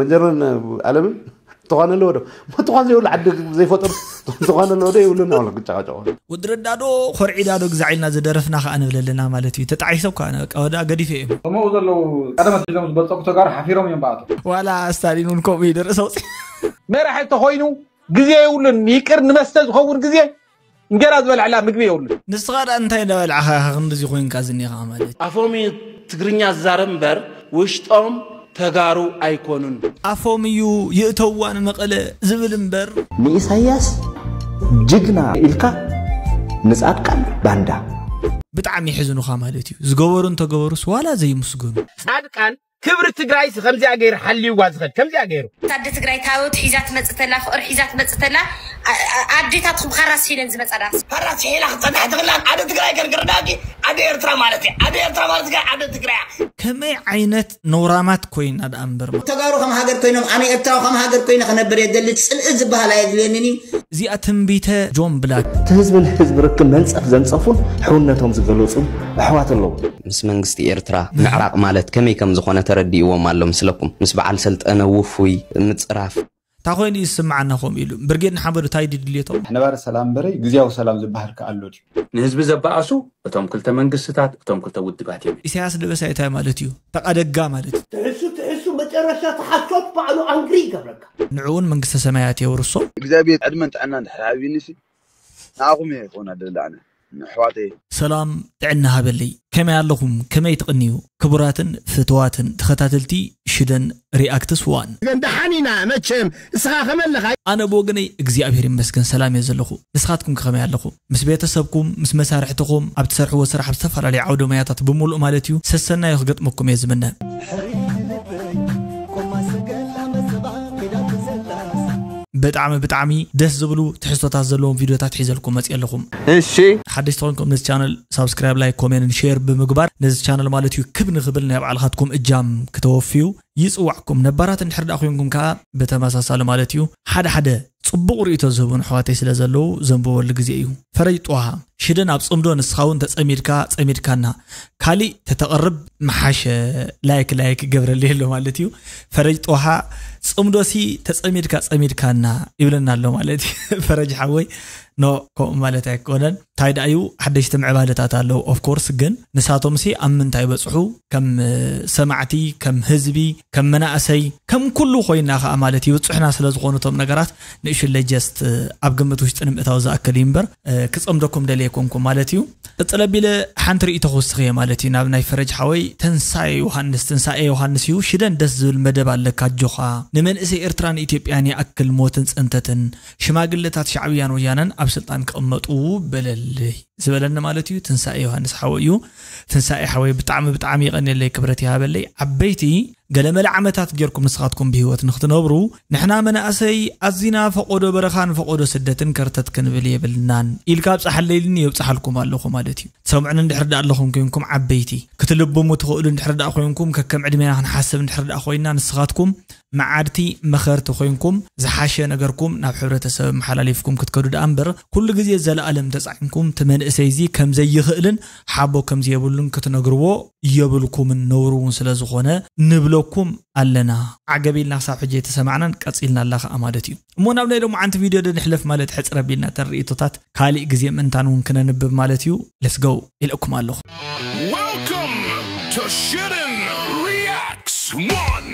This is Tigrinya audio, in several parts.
መጀርን ኣለምን ተኳን ኣለዎ ዶ? ተኳን ዘይብሉ ዓዲ ዘይፈጠሩ ተኳን ኣለዎ ዶ? የብሉን። ኣለ ግጫቃጫቆ። ወዲ ረዳዶ ኮርዒዳዶ ግዛዕ ኢልና ዝደረፍና ከዓ ንብል ኣለና ማለት እዩ። ተጣዒሶም ከዓ በቃ ወዳ ገዲፈ እዮም። ከምኡ ዘለዉ ቀደም ኣትሒዞም ዝበፀቁ ተጋሩ ሓፊሮም እዮም ብኣቶም። ዋላ ስታሊን እውን ከምኡ እዩ ደረሰ ውፅእ መራሒ ተኮይኑ ግዜ የብሉን። ይቅር ንመስተ ዝኸውን ግዜ እንጀራ ዝበልዕላ ምግቢ የብሉን። ንስኻ ደኣ እንታይ እንዳበላዕኻ ኢኻ ክንድዚ ኮይንካ ዝኒኻ ማለት እዩ? ኣፎም እዩ ትግርኛ ዝዛረብ እምበር ውሽጦም ተጋሩ ኣይኮኑን። ኣፎም እዩ ይእተዋ ንመቐለ ዝብል እምበር። ንኢሳያስ ጅግና ኢልካ ንጻድቃን ባንዳ። ብጣዕሚ የሕዝኑኻ ማለት እዩ። ዝገበሩ እንተገበሩስ ዋላ ዘይምስገኑ። ጻድቃን ክብሪ ትግራይስ ከምዚኣ ገይሩ ሓልዩዋ ዝኸድ ከምዚኣ ገይሩ። ኣደ ትግራይ ታቦት ሒዛ ትመፅእ ተላ ፍቕሪ ሒዛ ትመፅእ ተላ ኣ- ኣ- ኣዴታትኩም ካራ ስሒለን ዝመፃ ዳስ ፈራስ ሒላ ክፀንሕ ትኽእላ ኣደ ትግራይ ከርግርዳቂ ኣደ ኤርትራ ማለት እያ ኣደ ኤርትራ ማለት ግን ኣደ ትግራይ እያ። ከመይ ዓይነት ነውራማት ኮይና ደኣ እምበር ተጋሩ ከም ሃገር ኮይኖም ኣነ ኤርትራዊ ከም ሃገር ኮይነ ክነብር እየ ዝደሊ ፅልኢ ዝበሃል ኣየድልየንን እዩ። እዚኣ ትንቢተ ጆን ብላክ። እቲ ህዝብን ህዝቢ ርክብ መንፀፍ ዘንፀፉን ሕውነቶም ዝገለፁ ኣሕዋት ኣለዉ። ምስ መንግስቲ ኤርትራ ምዕራቕ ማለት ከመይ ከም ዝኾነ ተረዲእዎም ኣሎ ምስለኩም። ምስ በዓል ሰልጠነ ውፉይ ምጽራፍ። እንታይ ኮይኑ እዩ ዝስምዓና ከምኡ ኢሉ? ብርጌድ ንሓመዱ እንታይ ድዩ ድልየቶም? ነባሪ ሰላም እምበረይ ግዝያዊ ሰላም ዝበሃል ከ ኣሎ ድዩ? ንህዝቢ ዘበኣሱ እቶም ክልተ መንግስትታት፣ እቶም ክልተ ውድባት እዮም። ኢሳያስ ደበሳይ እንታይ ማለት እዩ? ተቓደጋ ማለት እዩ። ትሕሱ ትሕሱ መጨረሻ ተሓሶት ባዕሉ ኣንግሪ ይገብረካ። ንዕኡን መንግስተ ሰማያት የውርሶ። እግዚኣብሔር ዕድመን ጥዕናን ድሕሪ ሃቢኒሲ ንኣኹም እየ ክኾና ደሊ ኣነ ንኣሕዋተይ። ሰላም ጥዕና ሃበለይ ከመይ ኣለኹም ከመይ ትቕንዩ ክቡራትን ፍትዋትን ተኸታተልቲ ሽደን ሪኣክትስ ዋን። ግን ደሓን ኢና መቸም እስኻ ከመለኻ። ኣነ ብወገነይ እግዚኣብሔር ይመስገን ሰላም እየ ዘለኹ ንስኻትኩም ከ ከመይ ኣለኹም ምስ ቤተሰብኩም ምስ መሳርሕትኹም ኣብ ትሰርሕዎ ስራሕ ኣብ ዝተፈላለዩ ዓውደ ሞያታት ብምሉእ ማለት እዩ ሰሰናዩ ክገጥመኩም እየ ዝምነ። ብጣዕሚ ብጣዕሚ ደስ ዝብሉ ትሕዝቶታት ዘለዎም ቪድዮታት ሒዘልኩም መፅእ ኣለኹም። እሺ ሓደሽቲ ኮይንኩም ነዚ ቻነል ሳብስክራይብ፣ ላይክ፣ ኮሜንት፣ ሼር ብምግባር ነዚ ቻነል ማለት እዩ ክብ ንክብል ናይ ባዕልኻትኩም እጃም ክተወፍዩ ይፅዋዕኩም። ነባራት እንድሕር ደኣ ኮይንኩም ከዓ ብተመሳሳሊ ማለት እዩ ሓደ ሓደ ፅቡቕ ርእይቶ ዝህቡን ኣሕዋተይ ስለ ዘለዉ ዘንብበሉ ግዜ እዩ። ፈረጅ ጦሃ ሽደን ኣብ ፅምዶ ንስኻ እውን ተፀሚድካ ፀሚድካና ካሊእ ተተቕርብ ምሓሸ ላይክ ላይክ ይገብረለይ ኣሎ ማለት እዩ። ፈረጅ ጦሃ ፅምዶሲ ተፀሚድካ ፀሚድካና ይብለና ኣሎ ማለት እዩ። ፈረጅ ሓወይ ኖ ከምኡ ማለት ኣይኮነን። እንታይ ደኣ እዩ ሓደሽቲ ምዕባለታት ኣለዉ of course ግን ንሳቶምሲ ኣብ ምንታይ በፅሑ ከም ሰማዕቲ ከም ህዝቢ ከም መናእሰይ ከም ኩሉ ኮይና ከዓ ማለት ይብፅሑና ስለ ዝኾኑ እቶም ነገራት ንእሽለይ just ኣብ ግምት ውሽጢ ንምእታው ዝኣክል እዩ እምበር ክፀምደኩም ደልየ ኣይኮንኩን ማለት እዩ። ቅፅል ኣቢለ ሓንቲ ርእይቶ ክውስኽ እየ ማለት እዩ ናብ ናይ ፈረጅ ሓወይ ተንሳኤ ዮሃንስ። ትንሳኤ ዮሃንስ እዩ ሽደን ደስ ዝብል መደብ ኣለካ ኣጆኻ ንመንእሰይ ኤርትራን ኢትዮጵያን ይኣክል ሞትን ፅንተትን ሽማግለታት ሻዕብያን ወያነን ኣብ ስልጣን ክቕመጡ በለለይ ዝበለኒ ማለት እዩ ትንሳኤ ዮሃንስ ሓወይ እዩ። ትንሳኤ ሓወይ ብጣዕሚ ብጣዕሚ የቐንየለይ ክብረት ይሃበለይ። ዓበይቲ ገለመለ ዓመታት ጌርኩም ንስኻትኩም ብህይወት ንክትነብሩ ንሕና መናእሰይ ኣዚና ፈቖዶ በረኻን ፈቖዶ ስደትን ከርተት ክንብል የብልናን ኢልካ ኣብፀሓለይ ኢልኒ የብፀሓልኩም ኣለኹ ማለት እዩ። ትሰምዑኒ እንድሕር ደኣ ኣለኹም ኮይንኩም ዓበይቲ ክትልብሙ ትኽእሉ እንድሕር ደኣ ኮይንኩም ከከም ዕድሜና ክንሓስብ እንድሕር ደኣ ኮይንና ንስኻትኩም መዓድቲ መኸርቲ ኮይንኩም ዝሓሸ ነገርኩም ናብ ሕብረተሰብ መሓላሊፍኩም ክትከዱ ደኣ እምበር ኩሉ ግዜ ዘለኣለም ተፃዒንኩም እቲ መንእሰይ እዚ ከምዘይኽእልን ሓቦ ከምዘየብሉን ክትነግርዎ የብልኩምን ነውሪ እውን ስለ ዝኾነ ንብለኩም ኣለና። ዓገብ ኢልና ክሳብ ሕጂ ኣይተሰማዕናን ቀፂልና ኣላ ከዓ ማለት እዩ። እሞ ናብ ናይ ሎምዓንቲ ቪድዮ ዶ ንሕለፍ ማለት ሕፅር ኣቢልና ተን ርእይቶታት ካሊእ ግዜ ምእንታን እውን ክነንብብ ማለት እዩ። Let's go ኢለኩም ኣለኹ። Welcome to Shootin' Reacts one።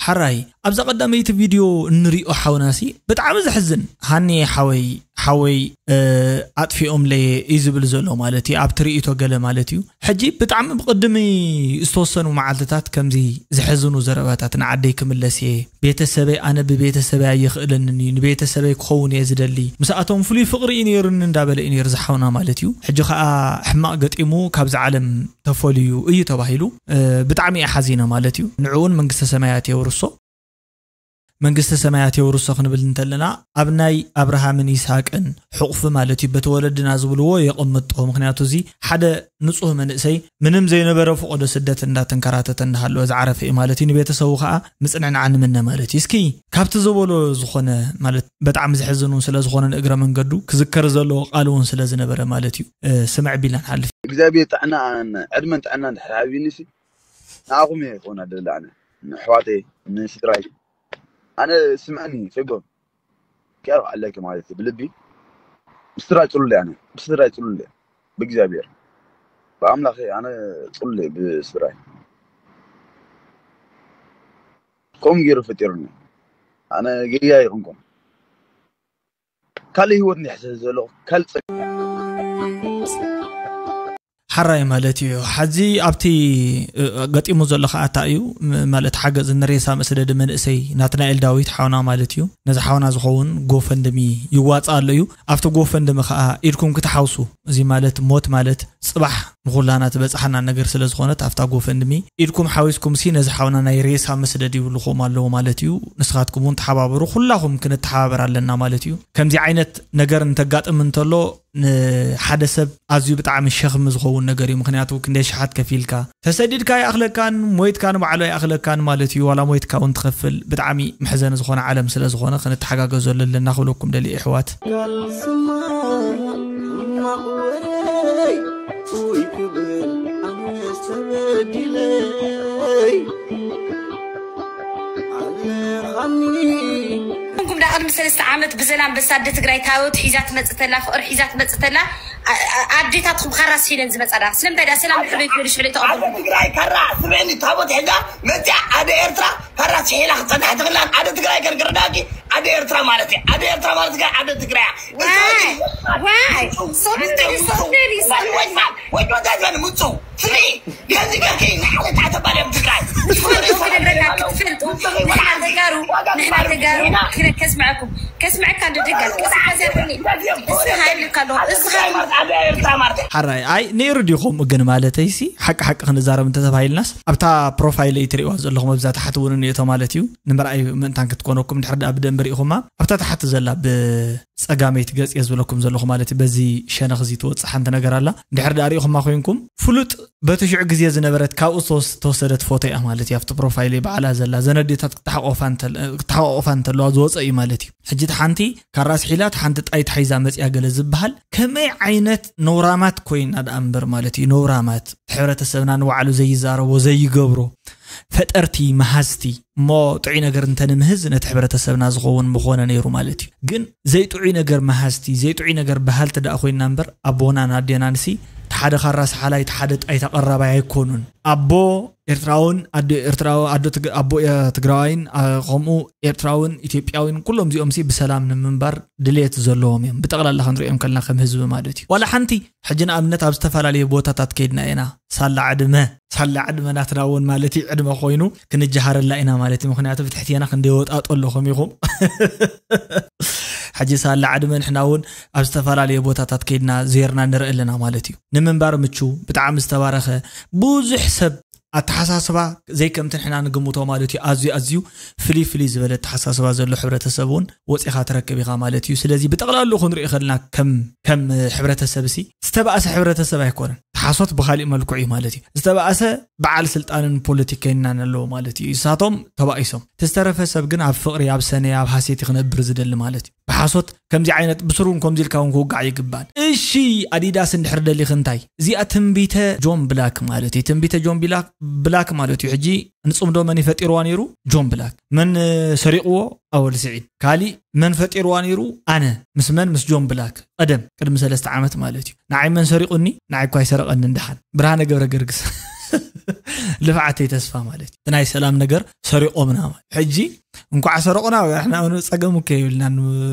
ሓራይ ኣብዛ ቀዳመይቲ ቪድዮ እንሪኦ ሓውናሲ ብጣዕሚ ዘሕዝን ሃኒ ሓወይ ሓወይ ኣጥፊኦምለየ እዩ ዝብል ዘሎ ማለት እዩ ኣብ ትርኢቶ ገለ ማለት እዩ። ሕጂ ብጣዕሚ ብቕድሚ ዝተወሰኑ መዓልትታት ከምዚ ዘሕዝኑ ዘረባታት ንዓደይ ክምለስ እየ ቤተሰበይ ኣነ ብቤተሰበይ ኣየኽእለንን እዩ ንቤተሰበይ ክኸውን እየ ዝደሊ ምስኣቶም ፍሉይ ፍቕሪ እዩ ነይሩኒ እንዳበለ እዩ ነይሩ ዝሓውና ማለት እዩ። ሕጂ ከዓ ሕማቕ ገጢሙ ካብዚ ዓለም ተፈልዩ እዩ ተባሂሉ ብጣዕሚ እየ ሓዚነ ማለት እዩ። ንዕኡን መንግስተ ሰማያት የውርሶ። መንግስተ ሰማያት የውርሶ ክንብል እንተለና ኣብ ናይ ኣብርሃምን ይስሃቅን ሕቑፊ ማለት እዩ በቲ ወለድና ዝብልዎ የቐምጦ። ምኽንያቱ እዚ ሓደ ንጹህ መንእሰይ ምንም ዘይነበረ ፈቐዶ ስደት እንዳተንከራተተ እንዳሃለወ ዝዓረፈ እዩ ማለት እዩ። ንቤተሰቡ ከዓ ምጽንዕንዓ ንምነ ማለት እዩ። እስኪ ካብቲ ዝበሎ ዝኾነ ማለት በጣዕሚ ዘሕዝን እውን ስለ ዝኾነ ንእግረ መንገዱ ክዝከር ዘለዎ ቃል እውን ስለ ዝነበረ ማለት እዩ ስምዕ ቢልና ንሓልፍ። እግዚኣብሔር ጥዕናን ዕድመን ጥዕናን ድሕር ሃቢኒሲ ንኣኹም እየ ክኾና ደለ ኣነ፣ ንኣሕዋተይ፣ ንስድራይ። ኣነ ስምዐኒ፣ ሰጎም፣ ኪያር ኣለኪ ማለት እዩ፣ ብልቢ ብስድራይ ጽሉል እየ ኣነ፣ ብስድራይ ጽሉል እየ፣ ብእግዚኣብሔር፣ ብኣምላኽ ኣነ ጽሉል እየ ብስድራይ። ከምኡ ገይሩ ፈጢሩኒ። ኣነ ጌጋ ኣይኮንኩን። ካልእ ህይወት እንዲሕ ስለ ዘለኹ፣ ካልእ ጸ- ሓራይ ማለት እዩ። ሓዚ ኣብቲ፣ እ፣ ገጢሙ ዘሎ ከዓ እንታይ እዩ? ም-፣ ማለት ሓገዝ ንሬሳ መስደዲ መንእሰይ ናትናኤል ዳዊት ሓውና ማለት እዩ። ነዚ ሓውና ዝኸውን ጎፈንድሚ ይዋጻእ ኣሎ እዩ። ኣብቲ ጎፈንድሚ ከዓ ኢድኩም ክትሓውሱ፣ እዚ ማለት ሞት ማለት ጽባሕ ንኹላና ትበጽሓና ነገር ስለ ዝኾነት፣ ኣብታ ጎፈንድሚ ኢድኩም ሓዊስኩም ሲ ነዚ ሓውና ናይ ሬሳ መስደዲ ይብልኹም ኣለዉ ማለት እዩ። ንስኻትኩም እውን ተሓባበሩ፣ ኩላኹም ክንተሓባበር ኣለና ማለት እዩ። ከምዚ ዓይነት ነገር እንተጋጥም እንተሎ ንሓደ ሰብ ኣዝዩ ብጣዕሚ ሸኽሚ ዝኸውን ነገር እዩ። ምኽንያቱ ክንደይ ሸሓት ከፊልካ፣ ተሰዲድካ ይኣኽለካን ሞይትካ ንባዕሉ ኣይኣኽለካን ማለት እዩ። ዋላ ሞይትካ እውን ትኸፍል። ብጣዕሚ መሕዘኒ ዝኾነ ዓለም ስለ ዝኾነ ክንተሓጋገዘሉ ኣለና ክብለኩም ደልየ ኣሕዋት። ንስኹም ዳ ቅድሚ ሰለስተ ዓመት ብዘላም በሳ ኣደ ትግራይ ታወት ሒዛ ትመጽእ ተላ፣ ፍቕሪ ሒዛ ትመጽእ ተላ፣ ኣ-፣ ኣ-፣ ኣዴታትኩም ካራ ስሒለን ዝመጻ ዳ? ስለምንታይ ዳ ሰላም ሕበይ ትበሉ ሽዕለ ኣደ ተቐበልኩም? ትግራይ ካራ ስምዕኒ ታቦት ሒዛ መጽያ ኣደ ኤርትራ ካራ ስሒላ ክጸንሕ ትኽእላን ኣደ ትግራይ ከርግርዳቂ ኣደ ኤርትራ ማለት እዩ። ኣደ ኤርትራ ማለት ጋር ኣደ ትግራይ እያ። ዋይ፣ ዋይ፣ ሶፍትሪ፣ ሶፍትሪ፣ ወይ ወይ ወይ ወይ ወይ ወይ ምጹ ፍሪ ገዚ ገርኪ ንሓለት ኣተባለም ትግራይ ክትፈልጡ ክነግረካ ክትፈልጡ ንሕና ተጋሩ ንሕና ተጋሩ ክነ- ከስምዐኩም ከስምዐካ እንዶ ደጋል ቀስ ቀስ ያብኒ እስኻ ይልካ ኣሎ እስኻ ትግራይ ማለት ኣደ ኤርትራ ማለት እያ። ሓራይ ኣይ ነይሩ ድዩ ከምኡ ግን ማለተይሲ ሓቂ ሓቂ ክንዛረብ እንተተባሂልናስ ኣብታ ፕሮፋይለይ ትሪእዋ ዘለኹም ኣብዛ ታሕቲ እውን እኒኦቶ ማለት እዩ ንምርኣይ ምእንታን ክትኮነኩም ድሕር ደኣ ብደንብ ሪኢኹማ ኣብታ ታሕቲ ዘላ ብፀጋመይቲ ገፅ እየ ዝብለኩም ዘለኹ ማለት እዩ በዚ ሸነኽ እዚ ትወፅእ ሓንቲ ነገር ኣላ እንድሕር ደኣ ሪኢኹማ ኮይንኩም ፍሉጥ በቲ ሽዑ ግዜ ዝነበረት ካብኡ ዝተወስ- ዝተወሰደት ፎቶ እያ ማለት እዩ ኣብቲ ፕሮፋይለይ በዓላ ዘላ ዘነዴታት ክተሓቆፋ እንተል- ክተሓቋቆፋ እንተለዋ ዝወፀ እዩ ማለት እዩ ሕጂ እቲ ሓንቲ ካራ ስሒላ እቲ ሓንቲ ጣይት ሓይዛ መፅያ ገለ ዝበሃል ከመይ ዓይነት ነውራማት ኮይና ደኣ እምበር ማለት እዩ ነውራማት እቲ ሕብረተሰብና ንባዕሉ ዘይዛረቦ ዘይገብሮ ፈጠርቲ መሃዝቲ እሞ ጥዑይ ነገር እንተንምህዝ ነቲ ሕብረተሰብና ዝኸውን ምኾነ ነይሩ ማለት እዩ ግን ዘይጥዑይ ነገር መሃዝቲ ዘይጥዑይ ነገር በሃልቲ ደኣ ኮይና እምበር ኣቦናን ኣዴናንሲ እቲ ሓደ ካራ ሰሓላይ እቲ ሓደ ጣይታ ቀራባይ ኣይኮኑን ኣቦ ኤርትራውን ኣዶ ኤርትራዊ ኣዶ ትግ- ኣቦ እ- ትግራዋይን እ፣ ከምኡ ኤርትራውን ኢትዮጵያዊን ኩሎም እዚኦም ሲ ብሰላም ንምንባር ድልየት ዘለዎም እዮም ብጠቕላላ ክንሪኦም ከልና ከም ህዝቢ ማለት እዩ ዋላ ሓንቲ ሕጂ ንኣብነት ኣብ ዝተፈላለዩ ቦታታት ከይድና ኢና ሳላ ዕድመ ሳላ ዕድመ ናትና እውን ማለት እዩ ዕድመ ኮይኑ ክንጀሃረላ ኢና ማለት እዩ ምክንያቱ ብትሕትና ክንደይ ወጣጦ ኣለኹም ኢኹም ሕጂ ሳላ ዕድመ ንሕና እውን ኣብ ዝተፈላለዩ ቦታታት ከይድና ዜርና ንርኢ ኣለና ማለት እዩ ንምንባር ምቹ ብጣዕሚ ዝተባረኸ ብዙሕ ሰብ ኣተሓሳስባ ዘይከምቲ ንሕና ንግምቶ ማለት እዩ ኣዝዩ ኣዝዩ ፍልይ ፍልይ ዝበለ ኣተሓሳስባ ዘሎ ሕብረተሰብ እውን ወፂኻ ትረክብ ኢኻ ማለት እዩ ስለዚ ብጠቕላሉ ክንሪኦ ከለና ከም ከም ሕብረተሰብ ሲ ዝተባእሰ ሕብረተሰብ ኣይኮነን ሓሶት ብካሊእ መልክዑ እዩ ማለት እዩ ዝተባእሰ በዓል ስልጣንን ፖለቲከኛን ኣለዎ ማለት እዩ እሳቶም ተባኢሶም ተዝተረፈ ሰብ ግን ኣብ ፍቕሪ ኣብ ሰነ ኣብ ሃሴት ክነብር ዝደሊ ማለት እዩ ብሓሶት ከምዚ ዓይነት ብስሩን ከምዚ ኢልካ እውን ክውጋዕ ይግባል እሺ ኣዲዳስ እንድሕር ደሊኽ እንታይ እዚኣ ትንቢተ ጆን ብላክ ማለት እዩ ትንቢተ ጆን ብላክ ብላክ ማለት እዩ ሕጂ ንፅምዶ መን ይፈጢርዋ ነይሩ ጆን ብላክ መን ሰሪቕዎ ኣወል ስዒድ ካሊእ መን ፈጢርዋ ነይሩ ኣነ ምስ መን ምስ ጆን ብላክ ቀደም ቅድሚ ሰለስተ ዓመት ማለት እዩ ንዓይ መን ሰሪቑኒ ንዓይ እኳ ይሰረቐኒ እንደሓን ብርሃነ ገብረ ገርግስ ልፍዓተይ ተስፋ ማለት እዩ ናይ ሰላም ነገር ሰሪቖምና ሕጂ እንኳዕ ሰረቑና ሕና ጸገም እኮ ይብልና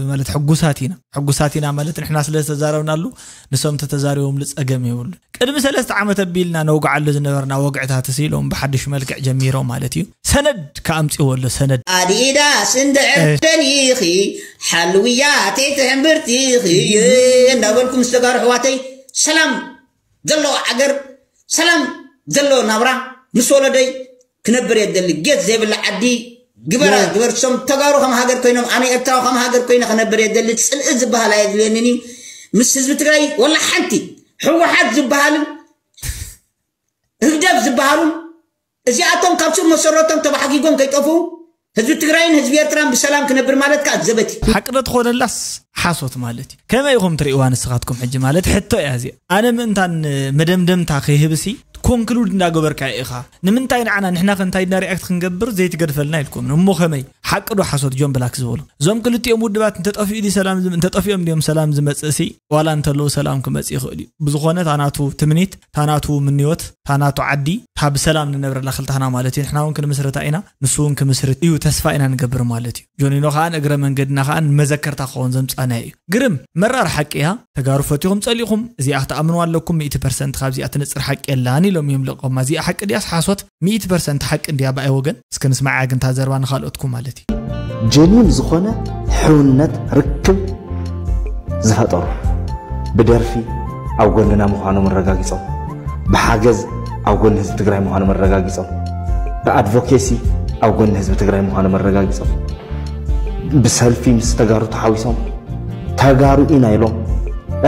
ማለት ሕጉሳት ኢና ሕጉሳት ኢና ማለት ንሕና ስለ ዝተዛረብናሉ ንሶም ተተዛሪቦምሉ ጸገም የብሉ ቅድሚ ሰለስተ ዓመት ኣቢልና ነውግዓሉ ዝነበርና ወግዕታት ሲ ኢሎም ብሓድሽ መልክዕ ጀሚሮም ማለት እዩ ሰነድ ከኣምፅዎ ኣሎ ሰነድ ኣዲዳስ እንድሕር ደሊኺ ሓልውያ ተይትሕምብርቲኺ እንዳበልኩም ዝተጋሩ ኣሕዋተይ ሰላም ዘለዎ ዓገር ሰላም ዘለዎ ናብራ ምስ ወለደይ ክነብር እየ ደሊ ጌት ዘይብላ ዓዲ ግበራ ግበር ሶም ተጋሩ ከም ሃገር ኮይኖም ኣነ ኤርትራዊ ከም ሃገር ኮይነ ክነብር እየ ደሊ ፅልኢ ዝበሃል ኣየድልየንን እዩ ምስ ህዝቢ ትግራይ ወላ ሓንቲ ህወሓት ዝበሃልን ህግደፍ ዝበሃሉን እዚኣቶም ካብ ስር መሰረቶም ተባሓጊጎም ከይጠፍኡ ህዝቢ ትግራይን ህዝቢ ኤርትራን ብሰላም ክነብር ማለት ከዓ ዘበት እዩ። ሓቂ ዶ ትኾነላስ ሓሶት ማለት እዩ? ከመይ ኢኹም ትርእይዋ ንስኻትኩም? ሕጂ ማለት ሕቶ እያ እዚኣ። ኣነ ምእንታን መደምደምታ ከይህብሲ ኮንክሉድ እንዳገበርካ ኢኻ። ንምንታይ ንዓና ንሕና ከ እንታይ ኢና ሪኣክት ክንገብር ዘይትገድፈልና ኢልኩም? እሞ ከመይ ሓቂ ዶ ሓሶት? ጆን ብላክ ዝበሉ እዞም ክልቲኦም ውድባት እንተጠፊኡ ድዩ ሰላም ዝም- እንተጠፊኦም ድዮም ሰላም ዝመጽእ ሲ ዋላ እንተለዉ ሰላም ክመጽእ ይኽእል እዩ። ብዝኾነ ታናቱ ትምኒት፣ ታናቱ ምንዮት፣ ታናቱ ዓዲ፣ ታብ ሰላም ንነብረላ ክልታና ማለት እዩ። ንሕና እውን ክንምስርታ ኢና፣ ንሱ እውን ክምስርት እዩ ተስፋ ኢና ንገብር ማለት እዩ። ጆኒኖ ከዓ ንእግረ መንገድና ከዓ ንመዘከርታ ክኸውን ዘምጻና እዩ። ግርም መራር ሓቂ እያ። ተጋሩ ፈቲኹም ጸሊኹም እዚኣ ክትኣምኑ ኣለኩም። ሚእቲ ፐርሰንት ካብዚኣ ትንጽር ሓቂ የላን ኢሎም እዮም ልቆማ። እዚኣ ሓቂ ድያስ ሓሶት? ሚእቲ ፐርሰንት ሓቂ እንድያ ብኣይ ወገን። እስከ ንስማዓያ ግን ታዘርባ ንኻልኦትኩም ማለት እዩ። ጀኒን ዝኾነ ሕውነት ርክብ ዝፈጠሩ ብደርፊ ኣብ ጎንና ምዃኖም ኣረጋጊጾም፣ ብሓገዝ ኣብ ጎኒ ህዝቢ ትግራይ ምዃኖም ኣረጋጊጾም፣ ብኣድቮኬሲ ኣብ ጎኒ ህዝቢ ትግራይ ምዃኖም ኣረጋጊጾም፣ ብሰልፊ ምስ ተጋሩ ተሓዊሶም ተጋሩ ኢና ኢሎም፣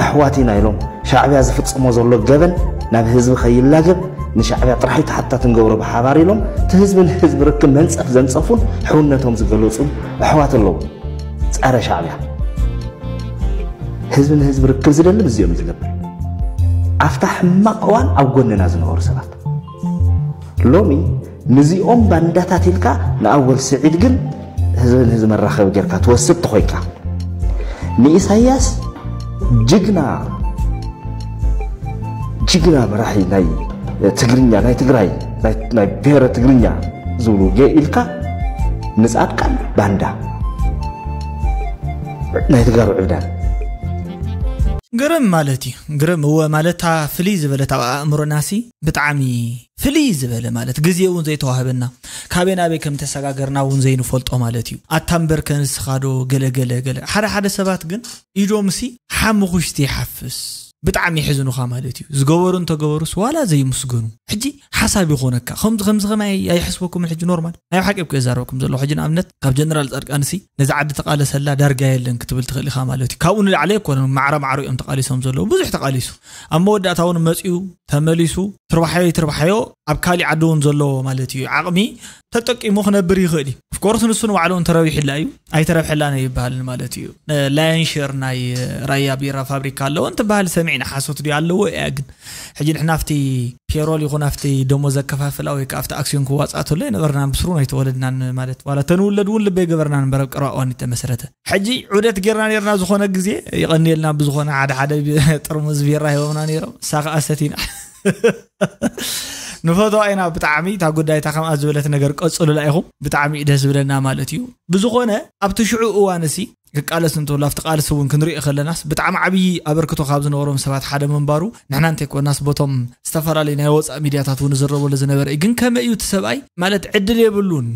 ኣሕዋት ኢና ኢሎም፣ ሻዕብያ ዝፍጽሞ ዘሎ ገበን ናብ ህዝቢ ከይላገብ ንሻዕብያ ጥራሕ ተሓታቲ ንገብሮ ብሓባር ኢሎም እቲ ህዝቢ ንህዝቢ ርክብ መንጸፍ ዘንጸፉን ሕውነቶም ዝገለጹ ኣሕዋት ኣለዉ። ጸረ ሻዕብያ ህዝቢ ንህዝቢ ርክብ ዝደሊ ምስዚኦም እዩ ዝገብር። ኣብታ ሕማቕ እዋን ኣብ ጎንና ዝነበሩ ሰባት ሎሚ ንዚኦም ባንዳታት ኢልካ ንኣወል ስዒድ ግን ህዝቢ ንህዝቢ መራኸቢ ጌርካ ትወስድ ተኾይንካ ንኢሳያስ ጅግና ጅግና መራሒ ናይ ትግርኛ ናይ ትግራይ ናይ- ናይ ብሔረ ትግርኛ ዝብሉ ገ ኢልካ ንጻድቃን ባንዳ ናይ ተጋሩ ዕብዳን ግርም ማለት እዩ። ግርም እወ ማለት እታ ፍልይ ዝበለት ኣብ ኣእምሮና ሲ ብጣዕሚ ፍልይ ዝበለ ማለት ግዜ እውን ዘይተዋህበና ካበይ ናበይ ከም ተሰጋገርና እውን ዘይንፈልጦ ማለት እዩ። ኣታ እምበር ከንስኻዶ ገለ ገለ ገለ ሓደ ሓደ ሰባት ግን ኢዶም ሲ ሓሙኹሽቲ ይሓፍስ ብጣዕሚ ይሕዝኑኻ ማለት እዩ። ዝገበሩ እንተገበሩስ ዋላ ዘይምስገኑ። ሕጂ ሓሳብ ይኾነካ ከምዚ ከምዚ ከማይ ኣይሕስበኩምን። ሕጂ ኖርማል ናይ ሓቂ እኮ የዛረበኩም ዘለኹ። ሕጂ ንኣብነት ካብ ጀነራል ጻድቃንሲ ነዚ ዓዲ ተቃለሰላ ዳርጋ የለን ክትብል ትኽእል ኢኻ ማለት እዩ። ካብኡ ንላዕሊ ኣይኮነን ማዕረ ማዕሩ እዮም ተቃሊሶም ዘለዉ። ብዙሕ ተቃሊሱ ኣብ መወዳእታ እውን መጺኡ ተመሊሱ ትርባሓዮ ይትርባሓዮ ኣብ ካሊእ ዓዲ እውን ዘለዎ ማለት እዩ ዓቕሚ ተጠቂሙ ክነብር ይኽእል እዩ። ኦፍኮርስ ንሱ ንባዕሉ እንተረቢሕላ እዩ ኣይተረብሐላን ኣይበሃልን ማለት እዩ። ላየን ሸር ናይ ራያ ቢራ ፋብሪካ ኣለዎ እንትበሃል ሰሚዕና ሓሶት ድዩ ኣለዎ እያ ግን ሕጂ ንሕና ኣብቲ ፔሮል ይኹን ኣብቲ ደሞዝ ዘከፋፍላ ወይ ከዓ ኣብቲ ኣክሲዮን ክዋፃእ ተሎ ኣይነበርናን ብስሩ ኣይተወለድናን ማለት ዋላ ተንውለድ እውን ልበይ ገበርና ንበረ ኣብ ቀረባ እዋን ተመስረተ። ሕጂ ዑደት ጌርና ነርና ዝኾነ ግዜ ይቐንየልና ብዝኾነ ሓደ ሓደ ጥርሙዝ ቢራ ሂቦምና ነይሮም እሳ ከዓ ሰቲና ንፈትዋ ኢና ብጣዕሚ እታ ጉዳይ እታ ከምኣ ዝበለት ነገር ቀፅሉላ ኢኹም ብጣዕሚ እዩ ደስ ዝብለና ማለት እዩ። ብዝኾነ ኣብቲ ሽዑ እዋን እሲ ክቃለስ እንተሎ ኣብቲ ቃልሲ እውን ክንሪኦ ከለናስ ብጣዕሚ ዓብዪ ኣበርክቶ ካብ ዝነበሮም ሰባት ሓደ ምንባሩ ንሕና እንተይኮናስ ቦቶም ዝተፈላለዩ ናይ ወፃእ ሚድያታት እውን ዝረበሉ ዝነበረ እዩ። ግን ከመይ እዩ እቲ ሰብኣይ ማለት ዕድል የብሉን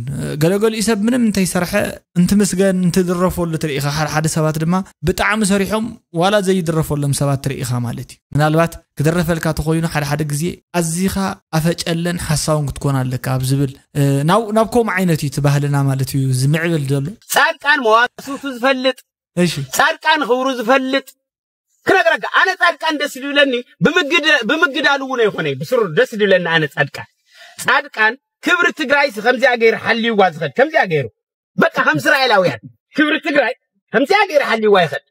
ገለገሊኡ ሰብ ምንም እንተይሰርሐ እንትምስገን እንትድረፈሉ ትርኢ ኢኻ። ሓደ ሓደ ሰባት ድማ ብጣዕሚ ሰሪሖም ዋላ ዘይድረፈሎም ሰባት ትርኢ ኢኻ ማለት እዩ። ምናልባት ክድረፈልካ ተኾይኑ ሓደ ሓደ ግዜ ኣዚኻ ኣፈጨለን ሓሳውን ክትኮን ኣለካ ኣብ ዝብል ናብ ከምኡ ዓይነት እዩ ትባህልና ማለት እዩ ዝምዕብል ዘሎ። ፃድቃን መዋስብቱ ዝፈልጥ እሺ ፃድቃን ክብሩ ዝፈልጥ ክነግረካ ኣነ ፃድቃን ደስ ዝብለኒ ብምግዳሉ እውን ኣይኮነ ብስሩ ደስ ዝብለኒ ኣነ ፃድቃን ፃድቃን ክብሪ ትግራይ ከምዚኣ ገይሩ ሓልይዋ ዝኸድ ከምዚኣ ገይሩ በቃ ከም እስራኤላውያን ክብሪ ትግራይ ከምዚኣ ገይሩ ሓልይዋ ይኸድ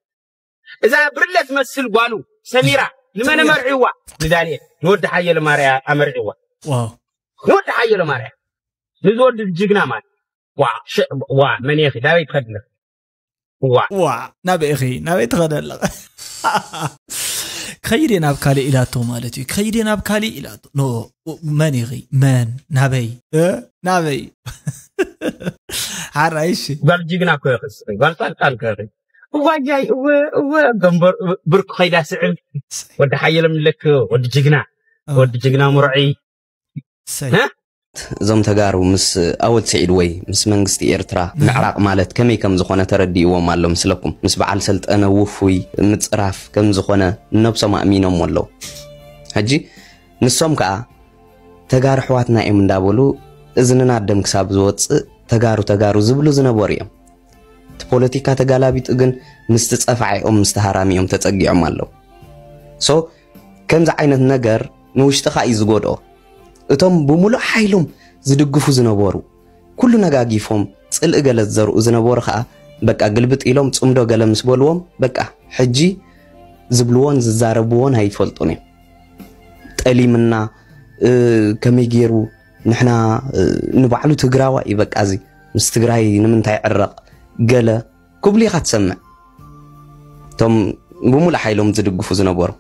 እዛ ብርለ ትመስል ጓሉ ሰሚራ ንመን መርዒዋ ንዳንኤል ንወዲ ሓየለ ማርያ ኣመርዒዋ ንወዲ ሓየለ ማርያ ንዝወዲ ጅግና ማለት ዋ ዋ መን ኢኺ ዳበይ ትኸድልኽ ዋ ዋ ናበይ ኢኺ ናበይ ትኸደ ኣለኻ ክኸይድ እየ ናብ ካሊእ ኢላቶ ማለት እዩ ክኸይድ እየ ናብ ካሊእ ኢላቶ ኖ መን ኢኺ መን ናበይ ናበይ ሓራይ እሺ ጓል ጅግና እኮ ኢኺ ጓል ፃድቃን እኮ ኢኺ እዋያይ እወ እወ ገንበር ብርኩ ከይዳ ስዕብ ወዲ ሓየሎም ንለክ ወዲ ጅግና ወዲ ጅግና ሙርዒ እሰይ እዞም ተጋሩ ምስ ኣወል ስዒድ ወይ ምስ መንግስቲ ኤርትራ ምዕራቕ ማለት ከመይ ከም ዝኾነ ተረዲእዎም ኣሎ ምስለኩም። ምስ በዓል ሰልጠነ ውፉይ ምጽራፍ ከም ዝኾነ ንነብሶም ኣእሚኖምዎ ኣለዉ። ሕጂ ንሶም ከኣ ተጋሩ ኣሕዋትና እዮም እንዳበሉ እዝንና ደም ክሳብ ዝወጽእ ተጋሩ ተጋሩ ዝብሉ ዝነበሩ እዮም። እቲ ፖለቲካ ተጋላቢጡ ግን ምስቲ ጸፋዒኦም ምስቲ ሃራሚኦም ተጸጊዖም ኣለዉ። ሶ ከምዚ ዓይነት ነገር ንውሽጥኻ እዩ ዝጎድኦ። እቶም ብምሉእ ሓይሎም ዝድግፉ ዝነበሩ ኩሉ ነጋጊፎም ጽልኢ ገለ ዝዘርኡ ዝነበሩ ኸኣ በቃ ግልብጥ ኢሎም ጽምዶ ገለ ምስ በልዎም በቃ ሕጂ ዝብልዎን ዝዛረብዎን ኣይፈልጡን እዮም። ጠሊምና እ፣ ከመይ ገይሩ ንሕና፣ እ፣ ንባዕሉ ትግራዋይ እዩ፣ በቃ እዚ ምስ ትግራይ ንምንታይ ዕረቕ ገለ ክብሉ ኢኻ ትሰምዕ። እቶም ብምሉእ ሓይሎም ዝድግፉ ዝነበሩ፣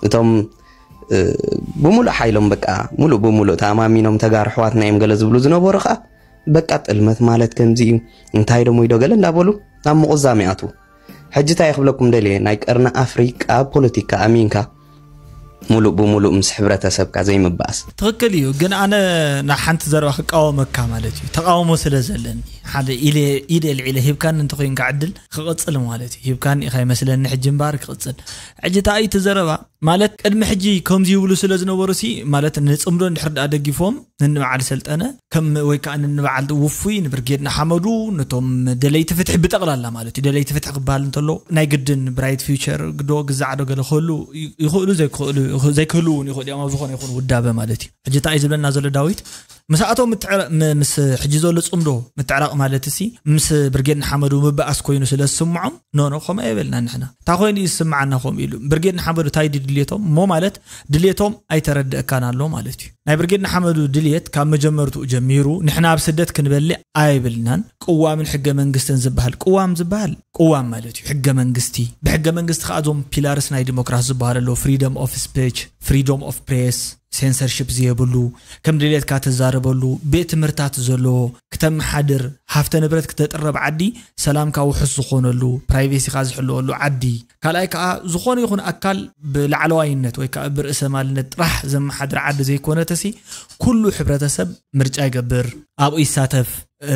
እቶም፣ እ፣ ብምሉእ ሓይሎም፣ በቃ፣ ሙሉእ ብምሉእ ተኣማሚኖም ተጋሩ ኣሕዋትና እዮም ገለ ዝብሉ ዝነበሩ ኸኣ፣ በቃ፣ ጥልመት ማለት ከምዚ እዩ፣ እንታይ ደሞ ኢዶ ገለ እንዳበሉ ናብ ምቑዛም ይኣትዉ። ሕጂ እንታይ ክብለኩም ደልየ፣ ናይ ቀርኒ ኣፍሪቃ ፖለቲካ ኣሚንካ ሙሉእ ብምሉእ ምስ ሕብረተሰብካ ዘይምባኣስ። ትኽክል እዩ፣ ግን ኣነ ናብ ሓንቲ ዘረባ ክቃወመካ ማለት እዩ። ተቃውሞ ስለ ዘለኒ፣ ሓደ ኢለ፣ ኢደ ኣልዒለ ሂብካኒ እንተኾይንካ ዕድል ክቕጽል ማለት እዩ። ሂብካኒ ኢኻ ይመስለኒ፣ ሕጂ እምበኣር ክቕጽል። ሕጂ እንታይ እዩ እቲ ዘረባ ማለት፣ ቅድሚ ሕጂ ከምዚ ይብሉ ስለ ዝነበሩ ሲ፣ ማለት ንጽምዶ እንድሕር ደኣ ደጊፎም፣ ንንበዓል ሰልጠነ ከም፣ ወይ ከኣ ንንበዓል ውፉይ፣ ንብርጌድ ንሓመዱ፣ ነቶም ደለይቲ ፍትሒ ብጠቕላላ ማለት እዩ። ደለይቲ ፍትሒ ክበሃል እንተሎ ናይ ግድን ብራይት ፊውቸር ግዶ ግዛዕ ዶ ገለ ክህሉ ይ-፣ ይኽእሉ፣ ዘይክህሉ፣ ዘይክህሉ እውን ይኽእሉ እዮም፣ ኣብ ዝኾነ ይኹን ውዳበ ማለት እዩ። ሕጂ እንታይ እዩ ዝብለና ዘሎ ዳዊት? ምስኣቶም ምትዕራ-፣ ም-፣ ምስ ሕጂ ዘሎ ጽምዶ ምትዕራቕ ማለት ሲ፣ ምስ ብርጌድ ንሓመዱ ምበኣስ ኮይኑ ስለ ዝስምዖም፣ ኖ፣ ኖ፣ ከምኡ ኣይበልናን ንሕና። እንታይ ኮይኑ እዩ ዝስምዓና ከምኡ ኢሉ? ብርጌድ ንሓመዱ እንታይ ድዩ ድልየቶም? እሞ ማለት ድልየቶም ኣይተረድአካን ኣሎ ማለት እዩ። ናይ ብርጌድ ንሓመዱ ድልየት ካብ መጀመርትኡ ጀሚሩ፣ ንሕና ኣብ ስደት ክንበልዕ ኣይብልናን። ቅዋምን ሕገ መንግስትን ዝበሃል፣ ቅዋም ዝበሃል ቅዋም ማለት እዩ፣ ሕገ መንግስቲ። ብሕገ መንግስቲ ከኣ እዞም ፒላርስ ናይ ዲሞክራሲ ዝበሃሉ ኣለዉ፣ ፍሪደም ኦፍ ስፒች፣ ፍሪደም ኦፍ ፕሬስ፣ ሴንሰርሺፕ ዘየብሉ፣ ከም ድሌትካ ትዛረበሉ፣ ቤት ትምህርታት ዘለዎ፣ ክተመሓድር፣ ሃፍተ ንብረት ክተጥረብ ዓዲ፣ ሰላምካ ውሑስ ዝኾነሉ፣ ፕራይቬሲኻ ዝሕለወሉ ዓዲ። ካልኣይ ከኣ፣ ዝኾነ ይኹን ኣካል ብላዕለዋይነት ወይ ከኣ ብርእሰ ማልነት ጥራሕ ዘመሓድር ዓዲ ዘይኮነ ተሲ፣ ኩሉ ሕብረተሰብ ምርጫ ይገብር፣ ኣብኡ ይሳተፍ። እ፣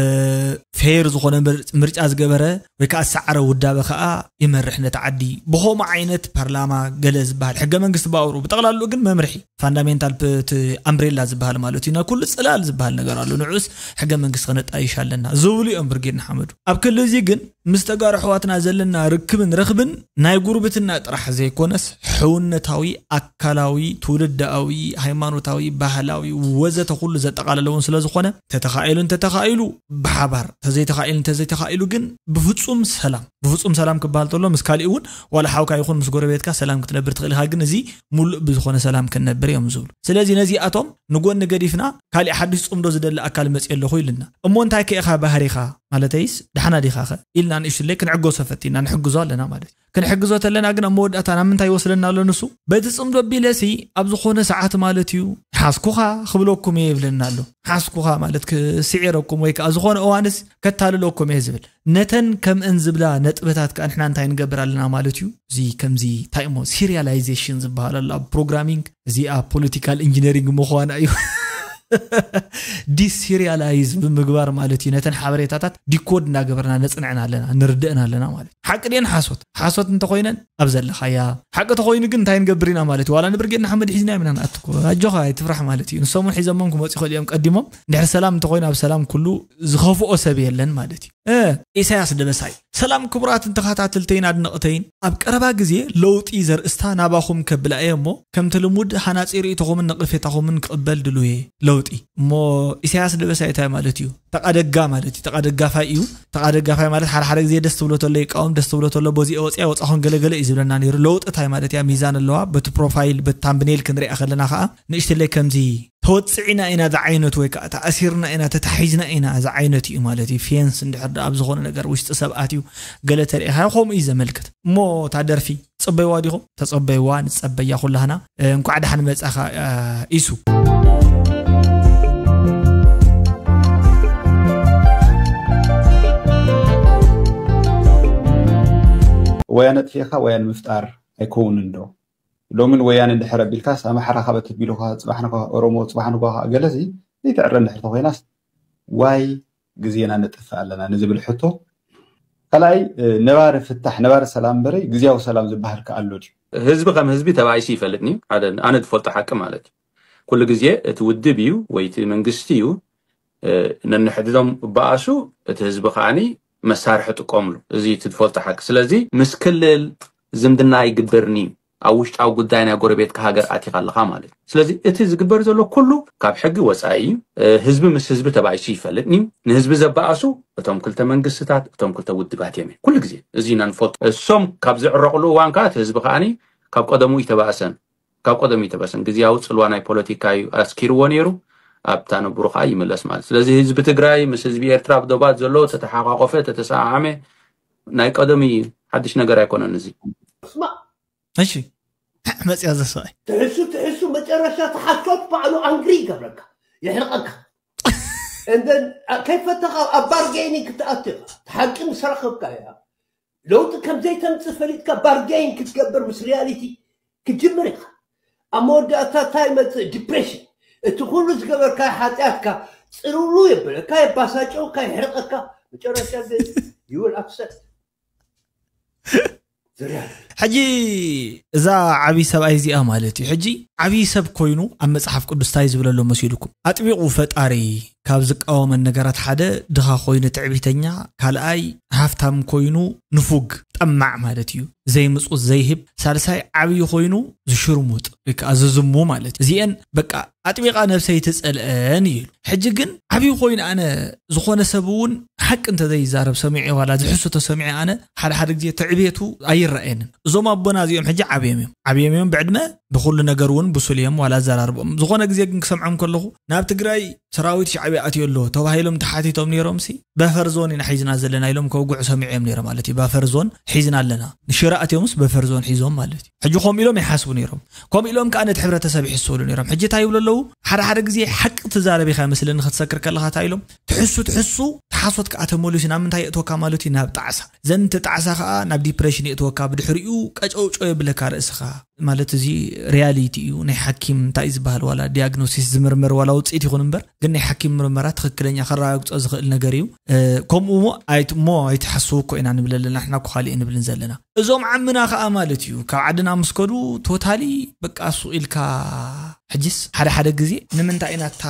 ፌር ዝኾነ ምር-፣ ምርጫ ዝገበረ ወይ ከኣ ዝሰዓረ ውዳበ ከኣ ይመርሕ ነቲ ዓዲ። ብኸምኡ ዓይነት ፓርላማ ገለ ዝበሃል ሕገ መንግስቲ ባውሩ ብጠቕላሉ ግን መምርሒ ፋንዳሜንታል ፕ-፣ እቲ ኣምብሬላ ዝበሃል ማለት እዩ። ናይ ኩሉ ጽላል ዝበሃል ነገር ኣሎ። ንዑስ ሕገ መንግስቲ ከነጣይሽ ኣለና ዝብሉ እዮም ብርጌድ ንሓመዱ። ኣብ ክሊ እዚ ግን ምስ ተጋሩ ኣሕዋትና ዘለና ርክብን ረኽብን ናይ ጉርብትና ጥራሕ ዘይኮነስ ሕውነታዊ፣ ኣካላዊ፣ ትውልዳዊ፣ ሃይማኖታዊ፣ ባህላዊ ወዘተ ኩሉ ዘጠቓለለ እውን ስለ ዝኾነ ተተኻኢሉ እንተተኻኢሉ ብሓባር፣ ተዘይተኻኢሉ እንተዘይተኻኢሉ ግን ብፍጹም ሰላም፣ ብፍጹም ሰላም ክበሃል ተሎ ምስ ካሊእ እውን ዋላ ሓውካ ይኹን ምስ ጎረቤትካ ሰላም ክትነብር ትኽእል ኢኻ። ግን እዚ ሙሉእ ብዝኾነ ሰላም ክንነብር እዮም ዝብሉ። ስለዚ ነዚኣቶም ንጎኒ ገዲፍና ካሊእ ሓድሽ ጽምዶ ዝደሊ ኣካል መጽእ ኣለኹ ኢሉና። እሞ እንታይ ከ ኢኻ ባህሪኻ? ማለተይስ ደሓና ዲኻኸ ኢልና ንእሽትለይ ክንዕገሶ ፈቲና ንሕግዞ ኣለና ማለት እዩ። ክንሕግዞ ተለና ግን ኣብ መወዳእታ ናብ ምንታይ ይወስደና ኣሎ ንሱ? በቲ ጽምዶ ኣቢለሲ ኣብ ዝኾነ ሰዓት ማለት እዩ፣ "ሓዝኩኻ ክብለኩም እየ" ይብለና ኣሎ። ሓዝኩኻ ማለት ክስዒረኩም ወይ ከኣ ዝኾነ እዋንስ ከታልለኩም እየ ዝብል። ነተን ከምእን ዝብላ ነጥብታት ከኣ ንሕና እንታይ ንገብር ኣለና ማለት እዩ? እዚ ከምዚ እንታይ እሞ ሲሪያላይዜሽን ዝበሃል ኣሎ ኣብ ፕሮግራሚንግ፣ እዚ ኣብ ፖለቲካል ኢንጂነሪንግ ምዃና እዩ። ዲሲሪያላይዝ ብምግባር ማለት እዩ። ነተን ሓበሬታታት ዲኮድ እናገበርና ነጽንዐን ኣለና፣ ንርድእን ኣለና ማለት እዩ። ሓቂ ድየን ሓሶት? ሓሶት እንተኾይነን ኣብ ዘለኻያ፣ ሓቂ ተኾይኑ ግን እንታይ ንገብር ኢና ማለት እዩ? ዋላ ንብርጌድ ንሓመድ ሒዝና ኢና ንኣትኮ። ኣጆኻ ኣይትፍራሕ ማለት እዩ። ንሶም እውን ሒዘሞም ክመጹ ይኽእሉ እዮም ቀዲሞም። እንድሕር ሰላም እንተኾይኑ ኣብ ሰላም ኩሉ ዝኸፍኦ ሰብ የለን ማለት እዩ። እ፣ ኢሳያስ ደበሳይ። ሰላም ክቡራትን ተኸታተልተይን ኣድነቕተይን። ኣብ ቀረባ ግዜ ለውጢ ዘርእስታ ናባኹም ከብላ እየ እሞ፣ ከምቲ ልሙድ ሃናጺ ርእይቶኹምን ነቐፌታኹምን ክቕበል ድሉው እየ። ለውጢ። እሞ ኢሳያስ ደበሳይ እንታይ ማለት እዩ? ተቓደጋ ማለት እዩ። ተቓደጋፋይ እዩ። ተቓደጋፋይ ማለት ሓደ ሓደ ግዜ ደስ ትብሎ ተሎ ይቃወም፣ ደስ ትብሎ ተሎ በዚኦ ወፂኣ ወፃኹን ገለገለ እዩ ዝብለና ነይሩ። ለውጢ እንታይ ማለት እያ? ሚዛን ኣለዋ። በቲ ፕሮፋይል፣ በቲ ታምብኔል ክንሪኣ ከለና ከዓ ንእሽትለይ ከምዚ ተወጽዕና ኢና ዝዓይነቱ ወይ ከዓ ተኣሲርና ኢና፣ ተታሒዝና ኢና ዝዓይነቱ እዩ ማለት እዩ። ፌንስ እንድሕር ደኣ ኣብ ዝኾነ ነገር ውሽጢ ሰብ ኣትዩ ገለ ተሪኢኻዮ ከምኡ እዩ ዘመልክት። እሞ እታ ደርፊ ትጸበይዋ ዲኹም? ተጸበይዋ፣ ንጸበያ ኩላህና። እ፣ እንኳዕ ደሓን መጻኻ፣ እ፣ ኢሱ። ወያነ ኣጥፊእኻ ወያነ ምፍጣር ኣይከውንን ዶ? ሎሚ ንወያነ እንድሕር ኣቢልካስ ኣምሓራ ካብ ተቢሉኻ፣ ጽባሕ ንግሆ ኦሮሞ፣ ጽባሕ ንግሆ ገለሲ ዘይትዕረ እንድሕር ተኾይናስ ዋይ ግዜና ነጥፍእ ኣለና ንዝብል ሕቶ፣ ካልኣይ፣ እ፣ ነባሪ ፍታሕ፣ ነባሪ ሰላም እምበረይ ግዝያዊ ሰላም ዝበሃል ከ ኣሎ ድዩ? ህዝቢ ከም ህዝቢ ተባኢሱ ይፈልጥን እዩ። ሓደ ኣነ ዝፈልጦ ሓቂ ማለት እዩ። ኩሉ ግዜ እቲ ውድብ እዩ ወይ እቲ መንግስቲ እዩ፣ እ፣ ነንሕድዶም እበኣሱ፣ እቲ ህዝቢ ከዓኒ መሳርሒ ጥቀምሉ። እዚ እቲ ዝፈልጦ ሓቂ። ስለዚ ምስ ክልል ዝምድና ይግበርኒ እዩ። ኣብ ውሽጣዊ ጉዳይ ናይ ጎረቤትካ ሃገር ኣቲኻ ኣለኻ ማለት እዩ። ስለዚ እቲ ዝግበር ዘሎ ኩሉ ካብ ሕጊ ወጻኢ እዩ። እ፣ ህዝቢ ምስ ህዝቢ ተባኢሱ ይፈልጥን እዩ። ንህዝቢ ዘበኣሱ እቶም ክልተ መንግስትታት፣ እቶም ክልተ ውድባት እዮም። ኩሉ ግዜ እዚ ኢና ንፈልጦ። እሶም ካብ ዝዕረቕሉ እዋን ከኣ እቲ ህዝቢ ከዓኒ ካብ ቀደሙ ይተባእሰን። ካብ ቀደም እዩ ተበሰን ግዜያዊ ጽልዋ ናይ ፖለቲካ እዩ ኣስኪርዎ ነይሩ። ኣብታ ነብሩ ከዓ ይምለስ ማለት። ስለዚ ህዝቢ ትግራይ ምስ ህዝቢ ኤርትራ ኣብ ዶባት ዘሎ ተተሓቋቆፈ፣ ተተሰዓዓመ፣ ናይ ቀደም እዩ። ሓድሽ ነገር ኣይኮነን እዚ። ስማ እሺ መፅያ ዘሰይ ትሕሱ ትሕሱ መጨረሻ ተሓሶት ባዕሉ ኣንግሪ ይገብረካ፣ ይሕርቀካ። እንደን ከይፈተኻ ኣብ ባርጌኒንግ ክትኣቱ ኢኻ። ሓቂ ምስ ረኸብካ እያ ለውጢ ከም ዘይተምፅእ ፈሊጥካ ባርጌን ክትገብር ምስ ሪያሊቲ ክትጅምር ኢኻ። ኣብ መወዳእታ እንታይ ይመፅእ? ዲፕሬሽን። እቲ ኩሉ ዝገበርካ ሓጢኣትካ ፅርሩ የብለካ፣ የባሳጨውካ፣ ይሕርቀካ። መጨረሻ ግን you will upset። ሕጂ እዛ ዓብይ ሰብኣይ እዚኣ ማለት እዩ። ሕጂ ዓብይ ሰብ ኮይኑ ኣብ መፅሓፍ ቅዱስ ታይ ዝብለሎ መሲሉኩም? ኣጥቢቑ ፈጣሪ ካብ ዝቃወመን ነገራት ሓደ ድኻ ኮይኑ ትዕቢተኛ፣ ካልኣይ ሃፍታም ኮይኑ ንፉግ ጠማዕ ማለት እዩ፣ ዘይምፁት ዘይህብ፣ ሳልሳይ ዓብይ ኮይኑ ዝሽርሙጥ ወይ ከዓ ዝዝሙ ማለት እዩ። እዚአን በቃ ኣጥቢቓ ነብሰይ ትፀልአን እዩ። ሕጂ ግን ዓብይ ኮይኑ ኣነ ዝኾነ ሰብ እውን ሓቂ እንተዘይዛረብ ሰሚዐ ዋላ ዝሕሱ ተሰሚዐ ኣነ ሓደ ሓደ ግዜ ትዕቤቱ ኣይረኣየንን። እዞም ኣቦና እዚኦም ሕጂ ዓብዮም እዮም፣ ዓብዮም እዮም ብዕድመ ብኩሉ ነገር እውን ብሱል እዮም ዋላ ኣዘራርቦም። ዝኾነ ግዜ ግን ክሰምዖም ከለኹ ናብ ትግራይ ሰራዊት ሻዕብያ ኣትዮ ኣሎ ተባሂሎም ተሓቲቶም ነይሮም ሲ በፈር ዞን ኢና ሒዝና ዘለና ኢሎም ከውግዑ ሰሚዐዮም ነይሮም ማለት እዩ። በፈር ዞን ሒዝና ኣለና ንሽረ ኣትዮምስ በፈር ዞን ሒዞም ማለት እዩ። ሕጂ ከምኡ ኢሎም ይሓስቡ ነይሮም። ከምኡ ኢሎም ከዓ ነቲ ሕብረተሰብ ይሕስብሉ ነይሮም። ሕጂ እንታይ ይብሉ ኣለዉ? ሓደ ሓደ ግዜ ሓቂ ትዛረብ ኢኻ ይመስለኒ ክትሰክር ከለኻ እንታይ ኢሎም ትሕሱ ትሕሱ ተሓሶት ከዓ ተመሊሱ ናብ ምንታይ የእትወካ ማለት እዩ ናብ ጣዕሳ። ዘንቲ ጣዕሳ ከዓ ናብ ዲፕሬሽን የእትወካ ብድሕሪኡ ቀጨውጨው የብለካ ርእስኻ ማለት እዚ ሪያሊቲ እዩ። ናይ ሓኪም እንታይ እዩ ዝበሃል ዋላ ዲያግኖሲስ ዝምርመር ዋላ ውፅኢት ይኹን እምበር ግን ናይ ሓኪም ምርመራ ትኽክለኛ ከረጋግፆ ዝኽእል ነገር እዩ። ከምኡ ሞ ኣይትሓስቡ እኮ ኢና ንብል ኣለና ንሕና እኮ ካሊእ ንብልን ዘለና። እዞም ዓምና ከዓ ማለት እዩ ካብ ዓድና ምስ ከዱ ቶታሊ በቃ ሱቕ ኢልካ ሕጅስ ሓደ ሓደ ግዜ ንምንታይ ኢና እታ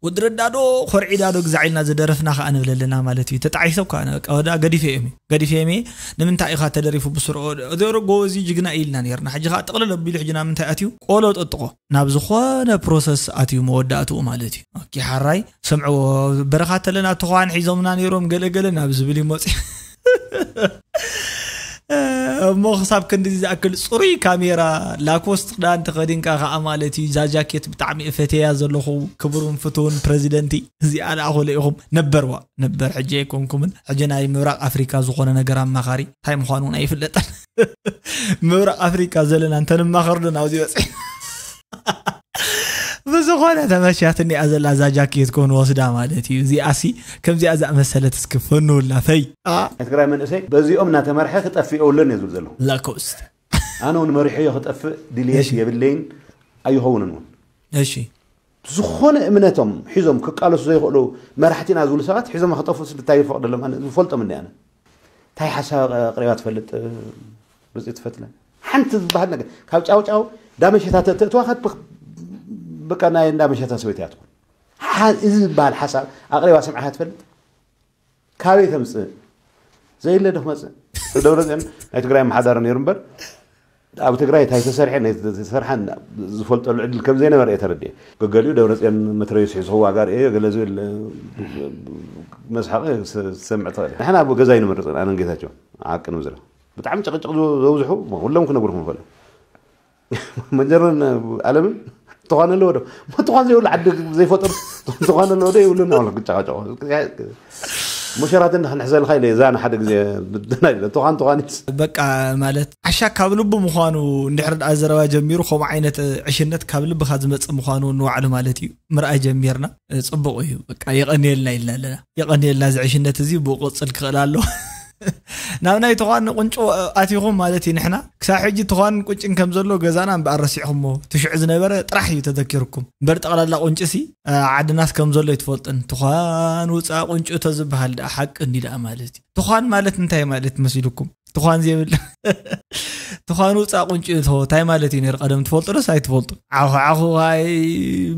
ወዲ ረዳዶ ኮርዒዳዶ ግዛዕ ኢልና ዝደረፍና ከዓ ንብል ኣለና ማለት እዩ። ተጣዒሶ እኳ ወዳ ገዲፈ እዮም ገዲፈ እየ ንምንታይ ኢኻ ተደሪፉ ብስርኦ ዘሮ ጎበዚ ጅግና ኢልና ነርና። ሕጂ ከዓ ጥቕልል ኣቢሉ ሕጂ ናብ ምንታይ ኣትዩ ቆሎ ጠጥቆ ናብ ዝኾነ ፕሮሰስ ኣትዩ መወዳእትኡ ማለት እዩ። ኦኬ ሓራይ ሰምዕዎ በረኻ ተለና ተኳን ሒዞምና ነይሮም ገለገለ ናብ ዝብል ይመፅ እሞ ክሳብ ክንዲ ዝኣክል ፅሩይ ካሜራ ላኮስት ክዳን ተኸዲንካ ከዓ ማለት እዩ። እዛ ጃኬት ብጣዕሚ እፈተያ ዘለኹ ክቡርን ፍትውን ፕረዚደንቲ እዚኣ ደኣ ኮለ ኢኹም ነበርዋ ነበር ሕጂ ኣይኮንኩምን። ሕጂ ናይ ምብራቕ ኣፍሪካ ዝኾነ ነገር ኣማኻሪ እንታይ ምዃኑ እውን ኣይፍለጠን። ምብራቕ ኣፍሪካ ዘለና እንተንማኸር ዶ ናብዚ በፅሒ ብዝኾነ ተመሻትኒ እያ ዘላ እዛ ጃኬት ኮን ወስዳ ማለት እዩ። እዚኣሲ ከምዚኣ ዝኣመሰለት እስኪ ፈንውላ ፈይ ናይ ትግራይ መንእሰይ በዚኦም እናተመርሐ ክጠፍእ የብሉን እየ ዝብል ዘለኹ። ላኮስት ኣነ እውን መሪሖዮ ክጠፍእ ድልየት እሺ። የብለይን ኣይኸውንን እውን። እሺ ዝኾነ እምነቶም ሒዞም ክቃለሱ ዘይኽእሉ መራሕቲና ዝብሉ ሰባት ሒዞም ክጠፍኡ ስልታይ ይፈቕደሎም። ኣነ ዝፈልጦም እንዲ ኣነ እንታይ ሓሳብ ኣቕሪባ ትፈልጥ? ብፅእ ትፈትለ ሓንቲ ዝበሃል ነገር ካብ ጫውጫው ዳመሸታ ተእትእትዋ ከት በቃ ናይ እንዳመሸታ ሰበይቲ እያ ትኾን። ሓ- እዚ ዝበሃል ሓሳብ ኣቕሪባ ስምዓኻ ትፈልጥ? ካበይ ተምፅእ? ዘየለ ዶ ክመፅእ? ደብረፅዮን ናይ ትግራይ ኣመሓዳሪ ነይሩ እምበር ኣብ ትግራይ እንታይ ተሰርሐ ናይ ተሰርሓን ዝፈልጠሉ ዕድል ከም ዘይነበረ እየ ተረዲኤ። ገገሊኡ ደብረፅዮን መትረየስ ሒዝኽዋ ጋር እየ ገለ ዝብል መስሓቂ ዝሰምዕ ትኽእል። ንሕና ኣብ ገዛ ይንመርፅን ኣነን ጌታቸው ዓቂ ንምዝራብ ብጣዕሚ ጭቕጭቕ ዘብዝሑ ኩሎም ክነግርኩም ይኽእሉ። መንጀርን ኣለምን ተኳን ኣለዎ ዶ? ተኳን ዘይብሉ ዓዲ ዘይፈጠሩ ተኳን ኣለዎ ዶ? የብሉን። ኣሁን ክጨቃጨቁ መሸራትን ክንሕዘልካ ኢለ እዛ ንሓደ ግዜ ብድና ኢለ ተኳን ተኳን በቃ ማለት ዓሻ ካብ ልቡ ምዃኑ እንድሕር ደኣ ዘረባ ጀሚሩ ከምኡ ዓይነት ዕሽነት ካብ ልብኻ ዝመፅእ ምዃኑ ንባዕሉ ማለት እዩ ምርኣይ ጀሚርና። ፅቡቕ እዩ በቃ የቐንየልና ኢልና ኣለና። የቐንየልና እዚ ዕሽነት እዚ ብኡ ቅፅል ክኽእል ኣለዎ። ናብ ናይ ተዃን ቁንጮ ኣቲኹም ማለት እዩ። ንሕና ክሳብ ሕጂ ተዃን ቁንጭን ከም ዘሎ ገዛና እምበኣር ረሲዕኹሞ ትሽዑ ዝነበረ ጥራሕ እዩ ተዘኪርኩም እምበር ጠቕላላ ቁንጭ ሲ ዓድናስ ከም ዘሎ ይትፈልጥን። ተዃን ውፃእ ቁንጭ እቶ ዝበሃል ደኣ ሓቂ እንዲ ደኣ ማለት እዩ። ተዃን ማለት እንታይ ማለት መሲልኩም? ተዃን ዘይብል ተዃን ውፃእ ቁንጭ እቶ እንታይ ማለት እዩ ነይሩ ቀደም ትፈልጡ ዶስ ኣይትፈልጡ? ዓኹ ዓኹ ዋይ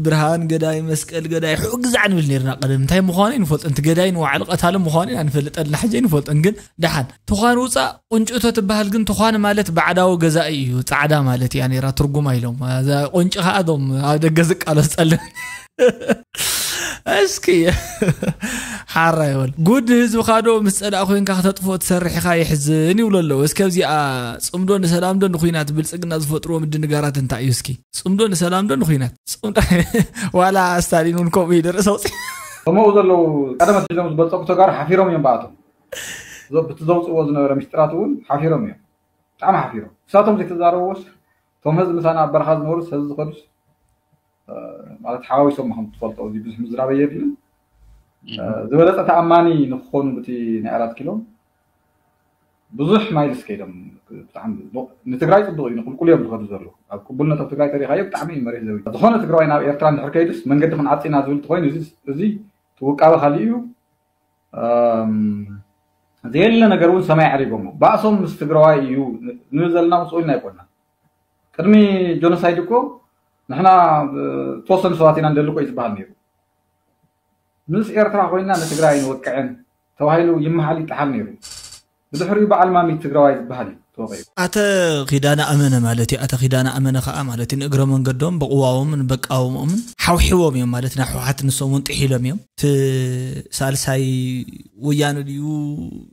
ብርሃን ገዳይ መስቀል ገዳይ ሕኡ ግዛዕ ንብል ነርና ቀደም እንታይ ምዃኑ ይንፈልጥን እቲ ገዳይ ንባዕሉ ቀታሊ ምዃኑ ኢና ንፈልጠልና ሕጂ ይንፈልጥን ግን ደሓን ተዃን ውፃእ ቁንጭ እቶ ትበሃል ግን ተዃን ማለት ባዕዳዊ ገዛኢ እዩ ፃዕዳ ማለት እያ ነይራ ትርጉማ ኢሎም እዛ ቁንጭ ከዓ እዞም ኣብ ደገ ዝቃለስ ፀልም እስኪ ሓራ ይበል። ጉድ ህዝብኻ ዶ ምስ ጸላእ ኮይንካ ክተጥፍኦ ትሰርሕ ኢኻ? የሕዝን ይብሉ ኣለዉ። እስኪ ኣብዚኣ ጽምዶ ንሰላም ዶ ንኹናት ብልጽግና ዝፈጥርዎ ምድንጋራት እንታይ እዩ? እስኪ ጽምዶ ንሰላም ዶ ንኹናት? ጽምዶ ዋላ ስታሊን እውን ከምኡ እዩ ርእሲ ኣውፂ። ከምኡ ዘለዉ ቀደም ኣትሒዞም ዝበልፀጉ ተጋሩ ሓፊሮም እዮም ብኣቶም። እዞም ብቲ ዘውፅእዎ ዝነበረ ምስጢራት እውን ሓፊሮም እዮም። ብጣዕሚ ሓፊሮም። እሳቶም ዘይተዛረብዎስ እቶም ህዝቢ ምሳና ኣብ በረኻ ዝነበሩስ ህዝቢ ዝኸዱስ ማለት ሓዋዊሶም ከም ትፈልጦ እዚ ብዙሕ ምዝራብ የድልን። ዝበለፀ ተኣማኒ ንክኾኑ ብቲ ናይ ኣራት ኪሎ ብዙሕ ማይልስ ከይዶም ብጣዕሚ ንትግራይ ፅቡቅ እዩ ንቁልቁል እዮም ዝኸዱ ዘለዉ ኣብ ቅቡልነት ኣብ ትግራይ ተሪኻዮ ብጣዕሚ እዩ መሪሕ ዘው ዝኾነ ትግራዋይ ናብ ኤርትራ እንድሕር ከይዱስ መንገዲ ክንዓፂና ዝብል ተኮይኑ እዚ ውቃበ ካሊእ እዩ። ዘየለ ነገር እውን ሰማይ ዓሪጎሞ ባእሶም ምስ ትግራዋይ እዩ ንብል ዘለና ምስ ኢልና ኣይኮና ቅድሚ ጆኖሳይድ እኮ ንሕና ተወሰኑ ሰባት ኢና እንደሊ እኮ እዩ ዝበሃል ነይሩ። ምስ ኤርትራ ኮይና ንትግራይ ንወቅዕን ተባሂሉ ይመሃል ይጠሓል ነይሩ። ብድሕሪኡ በዓል ማሚት ትግራዋይ ዝበሃል እዩ ተወቂዑ። ኣተ ኪዳነ ኣመነ ማለት እዩ። ኣተ ኪዳነ ኣመነ ከዓ ማለት እዩ ንእግረ መንገዶም ብቅዋሞምን በቃወሞምን ሓውሒዎም እዮም ማለት ናብ ሕወሓት ንሶም እውን ጥሒሎም እዮም። እቲ ሳልሳይ ወያነ ድዩ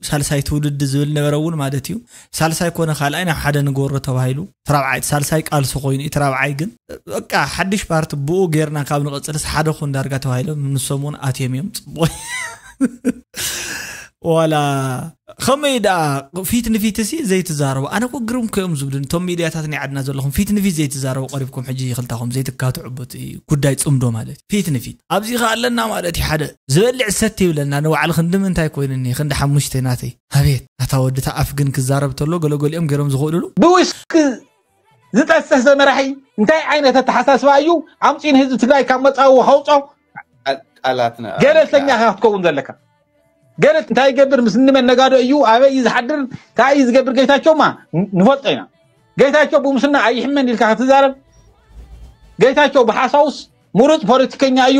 ሳልሳይ ትውልዲ ዝብል ነበረ እውን ማለት እዩ። ሳልሳይ ኮነ ካልኣይ ናብ ሓደ ንግበሮ ተባሂሉ እቲ ራብዓይ ሳልሳይ ቃልሲ ኮይኑ እቲ ራብዓይ ግን በቃ ሓድሽ ፓርቲ ብኡ ጌርና ካብ ንቐፅልስ ሓደ ኩን ዳርጋ ተባሂሎም ንሶም እውን ኣትዮም እዮም ፅቡቅ ዋላ ከመይ ደኣ ፊት ንፊት ሲ ዘይትዛረቡ ኣነ ኮ ግርም ኮዮም ዝብሉን እቶም ሚድያታት ናይ ዓድና ዘለኹም ፊት ንፊት ዘይትዛረቡ ቀሪብኩም ሕጂ ክልታኹም ዘይትካትዑ በት ጉዳይ ፅምዶ ማለት ፊት ንፊት ኣብዚ ከ ኣለና ማለት እዩ ሓደ ዝበልዕ ሰት ይብለና ንባዕሉ ክንዲ ምንታይ ኮይኑኒ ክንዲ ሓሙሽተ ናተይ ኣቤት ኣታ ወድታ ኣፍ ግን ክዛረብ ተሎ ገለገሊኦም ገይሮም ዝኽእሉሉ ብውሽክ ዝጠሰሰ መራሒ እንታይ ዓይነት ኣተሓሳስባ እዩ ኣምፂኡ ንህዝቢ ትግራይ ካብ መፃዊ ከውፆ ቃላትና ገለልተኛ ክትከውን ዘለካ ገለ እንታይ ይገብር ምስ እንመን ነጋዶ እዩ ኣበይ እዩ ዝሓድር እንታይ እዩ ዝገብር ጌታቸውማ ንፈልጦ ኢና ጌታቸው ብሙስና ኣይሕመን ኢልካ ክትዛረብ ጌታቸው ብሓሳውስ ሙሩፅ ፖለቲከኛ እዩ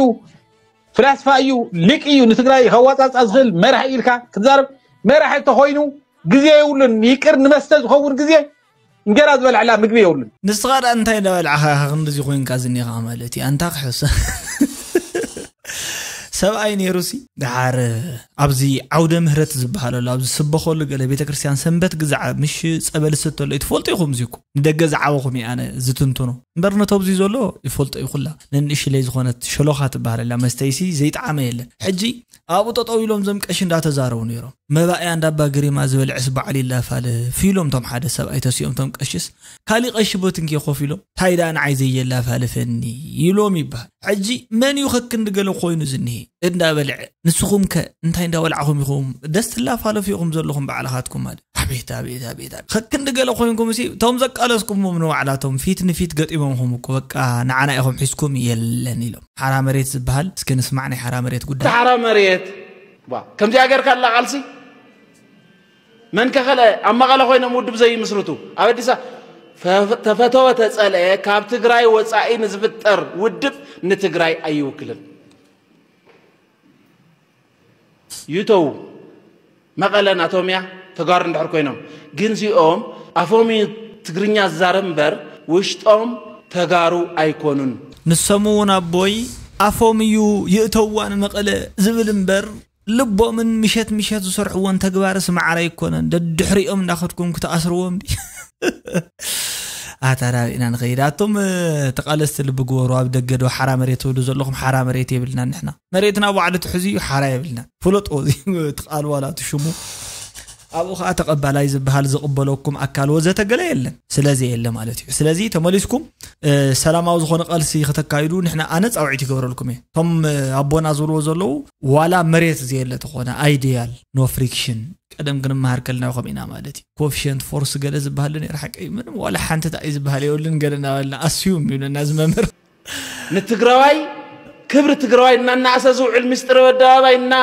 ፍላስፋ እዩ ሊቅ እዩ ንትግራይ ከዋፃፃ ዝኽእል መራሒ ኢልካ ክትዛረብ መራሒ እንተኮይኑ ግዜ የብሉን ይቅር ንመስተ ዝኸውን ግዜ እንጀራ ዝበልዕላ ምግቢ የብሉን። ንስኻ ደኣ እንታይ እንዳበልዕኻ ኢኻ ክንድዚ ኮይንካ ዝኒኻ ማለት እዩ ኣንታ ክሕሰ ሰብኣይ ነይሩሲ ደሓር ኣብዚ ዓውደ ምህረት ዝበሃለሉ ኣብ ዝስበኸሉ ገለ ቤተ ክርስቲያን ሰንበት ግዛዕ ምሽ ፀበል ስተሎ ትፈልጡ ኢኹም እዚ እኮ ንደገ ዝዓበኹም እየ ኣነ ዝትንትኖ እምበር ነቶ ኣብዚ ዘሎ ይፈልጦ እዩ ኩላ ነንእሽለይ ዝኾነት ሸሎኻ ትበሃለላ መስተይሲ ዘይጠዓመ የለን ሕጂ ኣብኡ ጠጠው ኢሎም ዘም ቀሺ እንዳተዛረቡ ነይሮም መባእያ እንዳባ ግሪማ ዝበልዕስ በዓል ይላፋልፍ ኢሎም ቶም ሓደ ሰብኣይ ተሲኦም ቶም ቀሽስ ካሊእ ቀሺ ቦትንኬ ኮፍ ኢሎም ታይ ደኣ ንዓይ ዘየላፋልፈኒ ይብሎም ይበሃል ሕጂ መን እዩ ከክንዲ ገለ ኮይኑ ዝኒሄ እንዳበልዐ ንስኹም ከ እንታይ እንዳበልዕኹም ኢኹም ደስ ትላፋለፉ ኢኹም ዘለኹም ባዕልኻትኩም ማለት ኣቤት ኣቤት ኣቤት ኣቤት ከክንዲ ገለ ኮይንኩም ሲ እቶም ዘቃለስኩሞም ንባዕላቶም ፊት ንፊት ገጢሞምኹም እኮ በቃ ንዓና ኢኹም ሒዝኩም የለን ኢሎም ሓራ መሬት ዝበሃል እስኪ ንስማዕ ናይ ሓራ መሬት ጉዳይ ሓራ መሬት ከምዚኣ ገርካ ኣላ ቃልሲ መን ከኸለ ኣብ መቐለ ኮይኖም ውድብ ዘይምስርቱ ኣብ ኣዲስ ተፈተወ ተፀልአ ካብ ትግራይ ወፃኢ ንዝፍጠር ውድብ ንትግራይ ኣይውክልን ይተው መቐለ ናቶም እያ ተጋሩ እንድሕር ኮይኖም ግን እዚኦም ኣፎም እዩ ትግርኛ ዝዛረብ እምበር ውሽጦም ተጋሩ ኣይኮኑን ንሶም እውን ኣቦይ ኣፎም እዩ ይእተውዋ ንመቐለ ዝብል እምበር ልቦምን ምሸት ምሸት ዝሰርሕዎን ተግባርስ ማዕረ ኣይኮነን ደድሕሪኦም እንዳኸድኩም ክትኣስርዎም ዲ ኣታ ናበይ ኢና ንኸይድ ኣቶም ተቓለስቲ ልቢ ግበሩ ኣብ ደገ ዶ ሓራ መሬት ትብሉ ዘለኹም ሓራ መሬት የብልናን ንሕና መሬትና ባዕሉ ትሕዙ እዩ ሓራ የብልናን ፍለጦ እዚ ትቓል ዋላ እቲ ሽሙ ኣብኡ ከዓ ተቐባላይ ዝበሃል ዝቕበለኩም ኣካል ወዘተ ገለ የለን ስለዚ የለ ማለት እዩ ስለዚ ተመሊስኩም ሰላማዊ ዝኾነ ቃልሲ ከተካይዱ ንሕና ኣነ ፃውዒት ይገብረልኩም እየ እቶም ኣቦና ዝብልዎ ዘለዉ ዋላ መሬት ዘየለ ተኾነ ideal no friction ቀደም ክንመሃር ከልና ከምኡ ኢና ማለት እዩ coefficient force ገለ ዝበሃል ነይሩ ሓቂ እዩ ምንም ዋላ ሓንቲ እንታይ ዝበሃል የብሉን ገለ እናበልና assume ይብለና እዚ መምህር ንትግራዋይ ክብሪ ትግራዋይ እናናእሰ ዝውዕል ምስጢር ኣደባባይ እና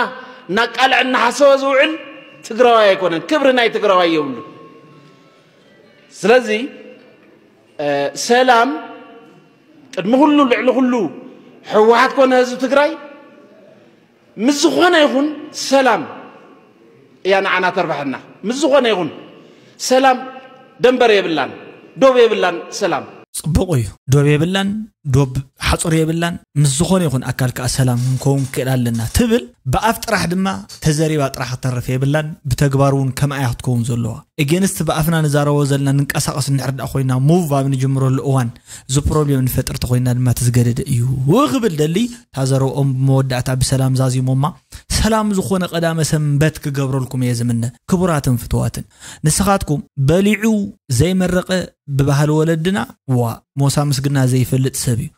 እናቃልዐ እናሓሰወ ዝውዕል ትግራዋይ ኣይኮነን ክብሪ ናይ ትግራዋይ የብሉ ስለዚ ሰላም ቅድሚ ኩሉ ልዕሊ ኩሉ ሕወሓት ኮነ ህዝቢ ትግራይ ምስ ዝኾነ ይኹን ሰላም እያ ንዓና ተርባሐና ምስ ዝኾነ ይኹን ሰላም ደንበር የብላን ዶብ የብላን ሰላም ጽቡቕ እዩ። ዶብ የብላን፣ ዶብ ሓጹር የብላን፣ ምስ ዝኾነ ይኹን ኣካል ከኣ ሰላም ክንከውን ክእል ኣለና ትብል። ብኣፍ ጥራሕ ድማ ተዘሪባ ጥራሕ ክተርፍ የብላን፣ ብተግባር እውን ከምኣ እያ ክትከውን ዘለዋ። ኤጌንስት ብኣፍና ንዛረቦ ዘለና ንንቀሳቐስ እንድሕር ደኣ ኮይና፣ ሙቭ ኣብ ንጅምረሉ እዋን እዚ ፕሮብሌም ንፈጥር ተኮይና ድማ ተዝገደደ እዩ ክብል ደሊ። እታ ዘረብኦም ብመወዳእታ ብሰላም ዛዚሞማ፣ ሰላም ዝኾነ ቀዳመ ሰንበት ክገብረልኩም እየ ዝምነ። ክቡራትን ፍትዋትን፣ ንስኻትኩም በሊዑ ዘይመረቐ ብባህሊ ወለድና፣ ዋ፣ ሞሳ ምስግና ዘይፈልጥ ሰብ እዩ።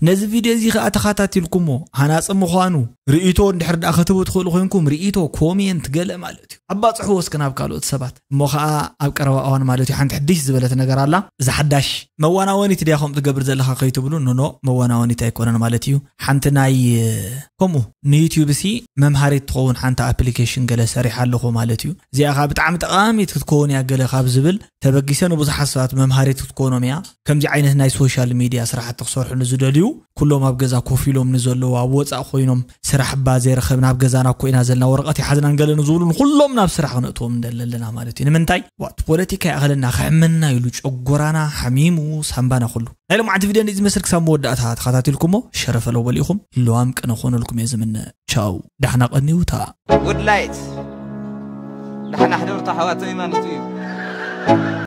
ነዚ ቪድዮ እዚ ከኣ ተኸታቲልኩሞ፣ ሃናጺ ምዃኑ ርእይቶ እንድሕር ደኣ ክትህቡ ትኽእሉ ኮይንኩም፣ ርእይቶ፣ ኮሜንት፣ ገለ ማለት እዩ። ኣባጽሕዎ እስከ ናብ ካልኦት ሰባት። እሞ ከኣ ኣብ ቀረባ እዋን ማለት እዩ፣ ሓንቲ ሕድሽ ዝበለት ነገር ኣላ። እዛ ሓዳሽ መዋናወኒት ድያ ከምኡ ትገብር ዘለኻ ከይትብሉ፣ ኖኖ፣ መዋናወኒት ኣይኮነን ማለት እዩ። ሓንቲ ናይ፣ ከምኡ ንዩትዩብ ሲ መምሃሪት ትኸውን ሓንቲ ኣፕሊኬሽን ገለ ሰሪሓ ኣለኹ ማለት እዩ። እዚኣ ከኣ ብጣዕሚ ጠቓሚት ክትከውን እያ ገለ ካብ ዝብል ተበጊሰ ንብዙሓት ሰባት መምሃሪት ክትኮኖም እያ። ከምዚ ዓይነት ናይ ሶሻል ሚድያ ስራሕቲ ክሰርሑ ንዝደልዩ፣ ኩሎም ኣብ ገዛ ኮፍ ኢሎም ንዘለዉ፣ ኣብ ወጻእ ኮይኖም ስራሕ እባ ዘይረኸብና፣ ኣብ ገዛና እኮ ኢና ዘለና፣ ወረቐት ይሓዝናን ገለ ንዝብሉ፣ ንኩሎም ናብ ስራሕ ክነእትዎም እንደሊ ኣለና ማለት እዩ። ንምንታይ? ዋት ፖለቲካ ይኣኸለና፣ ከሕመና ኢሉ ጨጎራና ሓሚሙ፣ ሳምባና ኩሉ። ናይ ሎማዓንቲ ቪድዮ ነዚ መስል ክሳብ መወዳእታ ተኸታቲልኩሞ፣ ሸረፈ ለው በሊኹም፣ ልዋም ቅነ ክኾነልኩም እየ ዝምነ። ቻው፣ ዳሕና ቀንዩታ። ጉድ ላይት። ዳሕና ሕደሩ፣ ተሓዋተይ ማለት እዩ።